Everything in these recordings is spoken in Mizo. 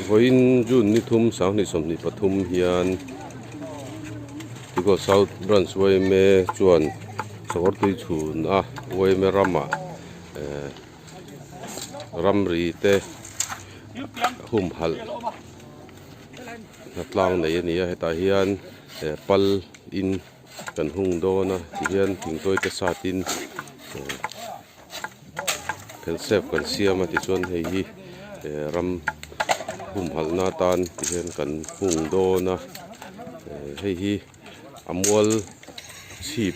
Vawiin June ni thum sanghnih 23 hian Tuikawt South Branch yma chuan Sakawrtui chhun a yma ramah eh ramri te humhalh hnatlang nei a ni a hetah hian eh pal in kan hung dawn a tihian thingtuai te sat in eh phelsep kan siam a tichuan hei hi eh ram humhalh na atan tihian kan hung dawn a eh hei hi a mual chhip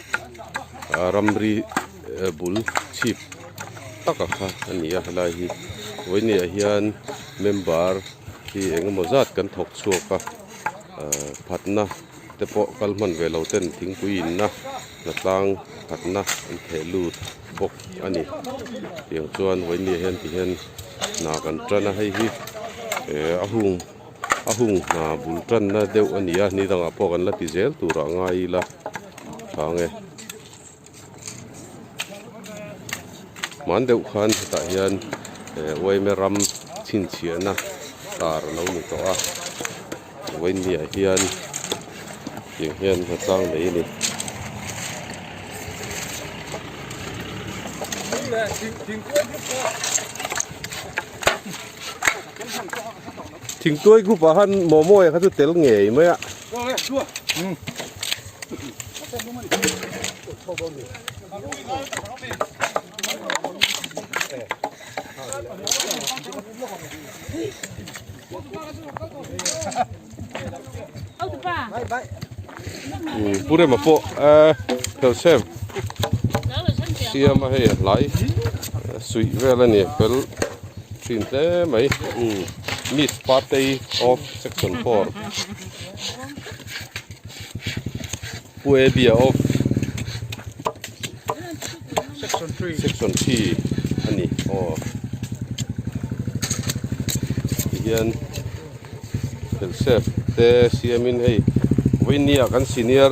ah ramri bul chhip taka kha a ni a helai hi vawinia hian member hi engemaw zat kan thawk chhuak a ah phatna te pawh kal hman ve lo ten thingpui inna hnatlang phatna an theh lut bawk a ni tiang chuan vawinia hian ti hian hna kan tan a hei hi eh a hung a hung hna bul tanna deuh a ni a ni dangah pawh kan la ti zel turah ngai ila tha ang e hman deuh khan hetah hian eh uaime ram chhinchhiahna tar a lo ni tawh a vawinia hian tiang hian hnatlang nei a ni. Thingtuai group ah khan Mawmawia kha chu tel ngei mai a. Pu Rema pawh fel sem siam a hei a hlai suih vel a ni fel thin hle mai miss party of section 4 Pu Abia of section 3 a ni aw tihian phelsep te siamin hei vawinia kan senior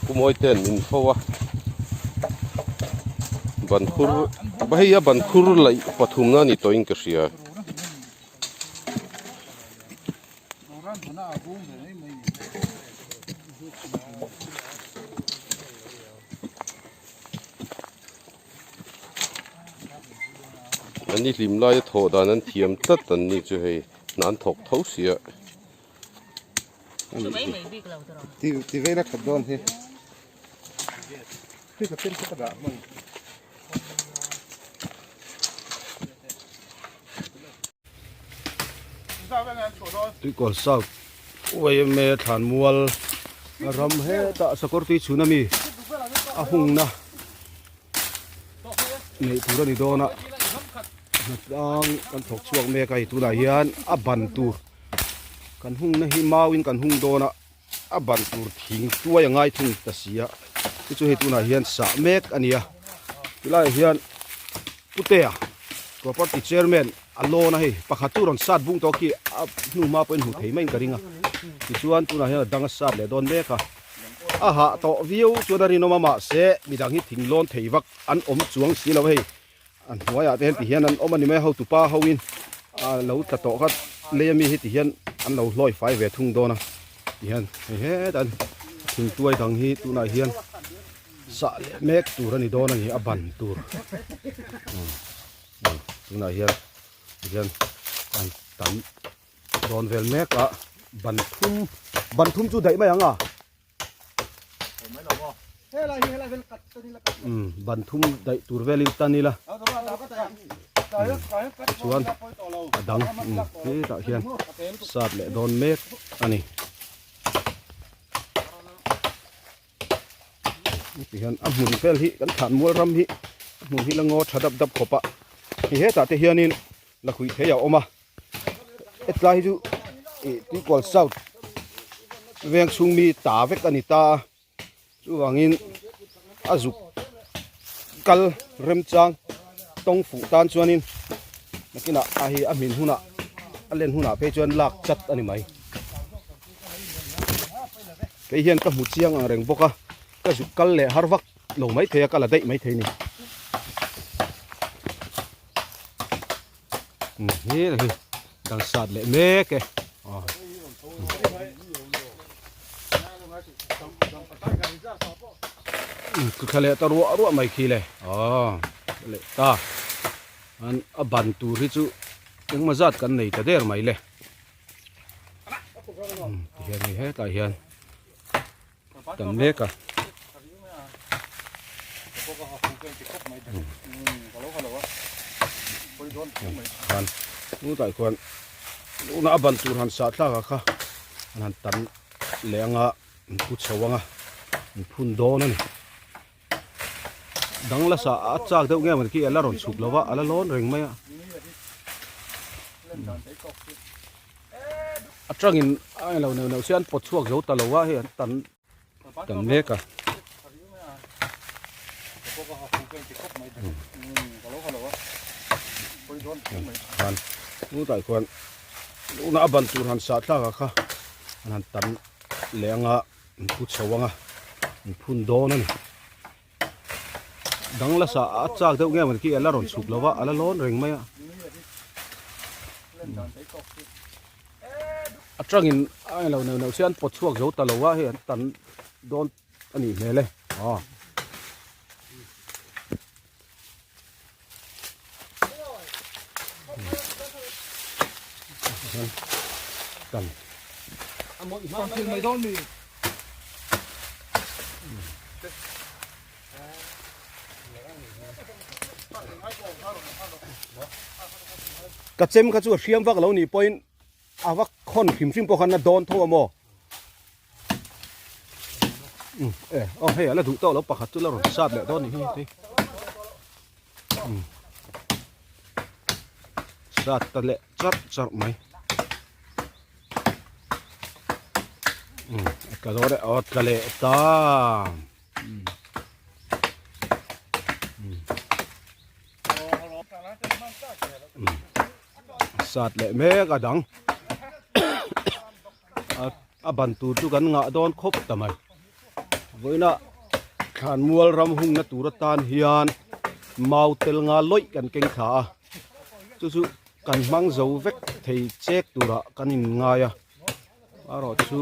Pu Mawite'n min fo a bankhur hei a bankhur laih pathumna a ni tawhin ka hria. An ni hlim laia thawh dan an thiam tlat an ni chu hei hna an thawk tho sia. Ti vei la that dawn hi. Hei ka pen ka dah hman. Tuikawl South YMA Thlanmual ram hetah sakawr tui chhun ami a hungna neih tur a ni dawn a hnatlang kan thawk chhuak mek a hei tunah hian a ban tur kan hungna hi mauin kan hung dawn a a ban tur thing tuai a ngai thung ta si a chu chu hei tunah hian sah mek a ni a tilaiah hian putea property chairman a lawn a hei pakhat chu rawn sat bung tawh khi a hnu hma pawhin hmu thei maiin ka ring a tichuan tunah hian a dang a sat leh dawn mek a a hah tawh viau chuan a rinawm a mahse midang hi thing lawn thei vak an awm chuang si lo a hei a hnuaiah te hian ti hian an awm a ni mai a hotupa ho in a lo tla tawh kha lei ami hi ti hian an lo hlawi fai ve thung dawn a ti hian hei hetah thingtuai dang hi tunah hian sah leh mek tur a ni dawn a ni a ban tur tunah hian ti hian an tam dawn vel mek a ban thum ban thum chu daih mai ang a. Ban thum daih tur velin tan ila chuan a dang hetah hian sat leh dawn mek a ni tihian a hmun vel hi kan thlan mual ram hi a hmun hi la ngaw tha dap dap khawp a hei hetah te hianin lakhuih thei a awm a. Hetlai hi chu ih Tuikual South veng chhung mi ta vek a ni ta a chuvangin a zuk kal remchang tawng fuh tan chuanin nakinah a hi a hmin hunah a len hunah phei chuan lak chat a ni mai kei hian ka hmu chiang ang reng bawk a ka zuk kal leh har vak lo maithei a ka la daih maithei a ni. He hi dang sat leh mek e. Thla leh ta ruah ruah mai khi le aw leh ta an a ban tur hi chu engmaw zat kan nei ta der mai le tihian hei hetah hian kan mek a. Khan tunah khuan tuna a ban tur han sah thlak a kha an han tan leh anga an pu chho anga an phun dawn a ni dang la sah a chak deuh nge maw khi a la rawn chhuk lo va a la lawn reng mai a a tangin a englo neuh neuh se an pawt chhuak zo ta lo a hei an tan Tan mek a. Khan tunah khuan tuna a ban tur han sah thlak a kha an han tan leh anga an pu chho anga an phun dawn a ni. Dang la sah a chak deuh nge maw khi a la rawn chhuk lo va a la lawn reng mai a. A tangin a englo neuh neuh se an pawt chhuak zo ta lo a hei an tan dawn a nih hmel e aw. Tan. Ka chem kha chu a hriam vak lo nih pawhin a va khawn hrim hrim pawh khan a dawn tho a maw um e aw hei a la duh tawh lo pakhat chu la rawn sat leh dawn nih hi hei um sat ta leh charh charh mai um a tla dawn e aw a tla leh ta. Sat leh mek a dang a ban tur chu kan ngah dawn khawp ta mai vawiina thlanmual ram hungna tur atan hian mau tel nga lawih kan keng thla a chu chu kan hmang zo vek thei chek turah kan in ngai a erawh chu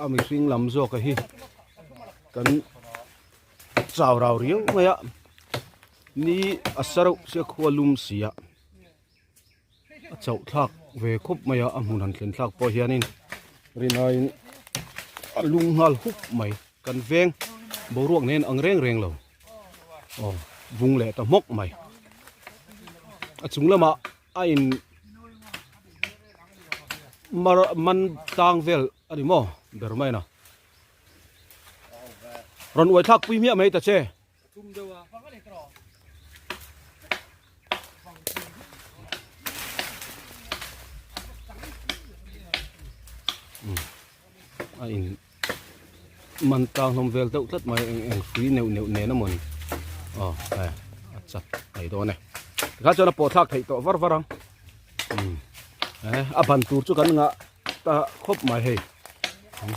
a mihring lam zawk a hi kan chau rau riau mai a ni a sa reuh sia khua lum si a a chauh thlak ve khawp mai a a hmun han thlen thlak pawh hianin rinaiin a lung nghal hup mai kan veng boruak nen ang reng reng lo aw vung leh ta hmawk mai a chung lamah a in mar man tang vel a ni maw ber mai na rawn uai thlak pui hmiah mai ta che. A in man tang hlawm vel deuh tlat mai eng eng hrui neuh neuh nen a mawni aw e a chat mai dawn e tikhan chuan a pawh thlak theih tawh var var ang um e a ban tur chu kan ngah ta khawp mai hei um.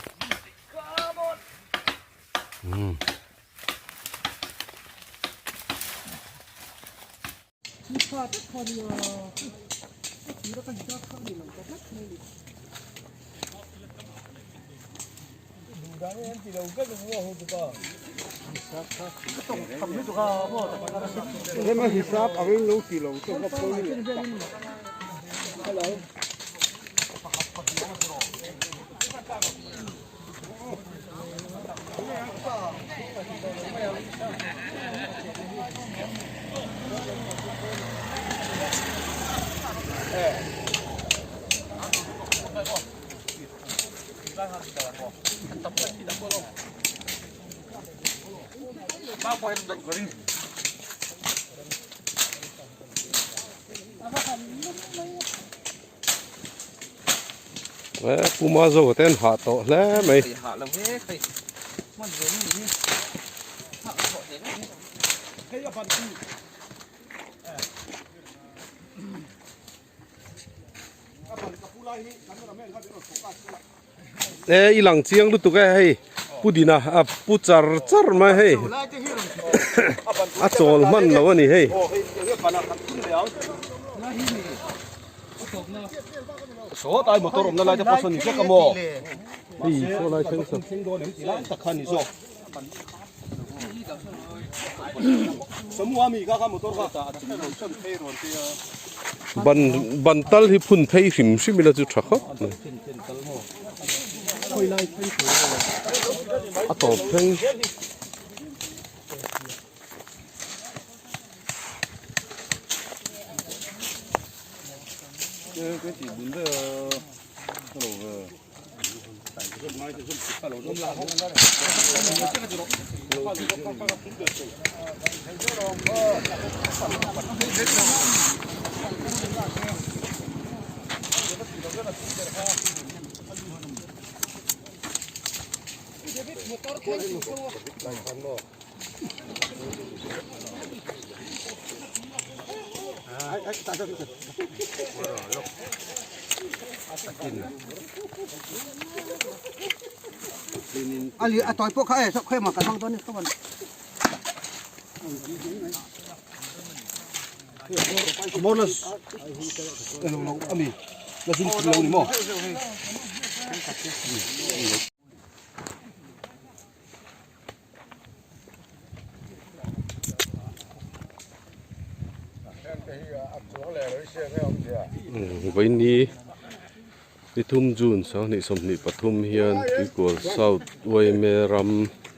Puma zo te an hah tawh hle mai. E i lang chiang lutuk e hei pu dina a pu char char mai hei a chawl hman lo a ni hei. Saw tai motor awmna lai te pawh saw ni vek a maw? Hei saw lai thleng saw. Thleng dawn em tih lai tak kha a ni zawk. Samua mi kha kha motor kha. Ban ban tal hi phun phei hrim hrim ila chu tha khawp mai. A tawp thleng. A tawi pawh kha e khawi mah kan hmang dawn ni khaw ban. Mor la lo lo ami la zum lo ni maw. Vaini nithum June sanghnih 23 hian Tuikual South Uaime ram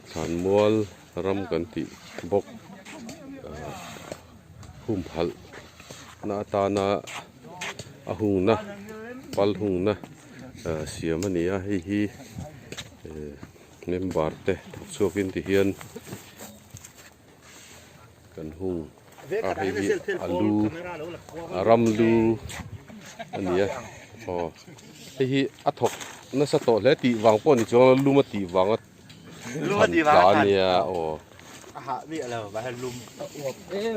thlanmual ram kan tih bawk humhalh na atana a hungna pal hungna siam a ni a hei hi. Member te thawk chhuak in ti hian kan hung a hei hi a lu a ram lu a ni a aw hei hi a thawk nasa tawh hle tih vang pawh ni chuang a lum a tih vang a than tla a nia aw a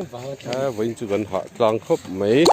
vawiin chu kan hah tlang khawp mai.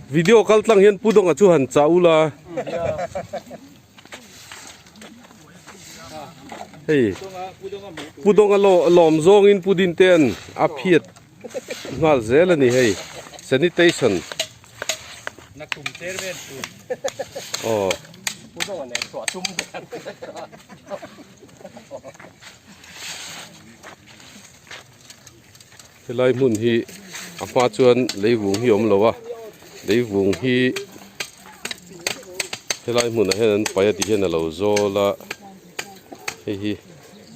Video kal tlang hian Pu Dawnga chu han chah ula. Hei Pu Dawnga lawm zawngin Pu Dintea'n a phiat nghal zel a ni hei sanitation aw helai hmun hi a hma chuan leivung hi a awm lo a leivung hi helai hmunah hian an paih a ti hian a lo zawl a hei hi.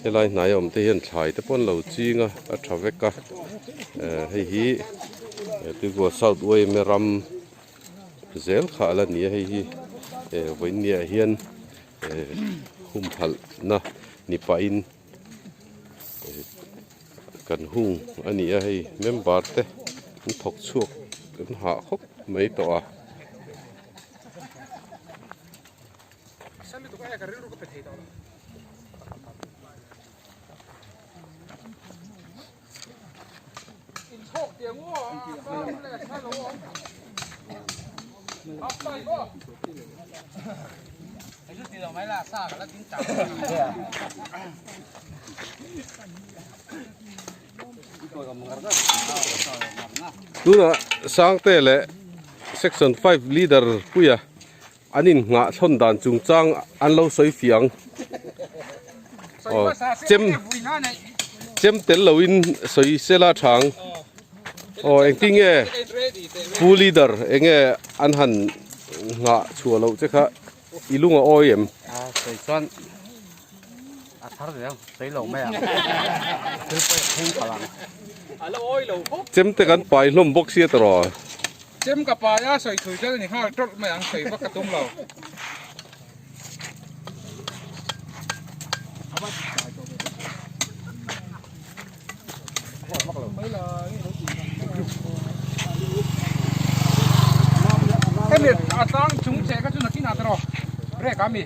Helai hnai a awm te hian thlai te pawh an lo ching a a tha vek a eh hei hi Tuikual South Uaime ram zel kha a la ni a hei hi eh vawiinniah hian eh humhalh na ni pahin eh kan hung a ni a hei member te an thawk chhuak an hah khawp mai tawh a. Tunah Sangte leh Section 5 leader Puia An innghah thlawn dan chungchang an lo sawi fiang. Aw, chem chem tel loin sawi sela thang. Aw, engtin nge Pu Leader enge an han nghah chhuah loh che kha i lung a awi em? A sawi chuan a thar zel sawi lo mai ang. Thil pawi a thleng palh ang. Chem te kan pai hlawm bawk sia tawh. Chem ka pai a, sawi thui zel a ni nghal tawlh mai ang, sawi vak ka tum lo. Hemi a tlang chung che kha chu nakin ah te rawh break a mi.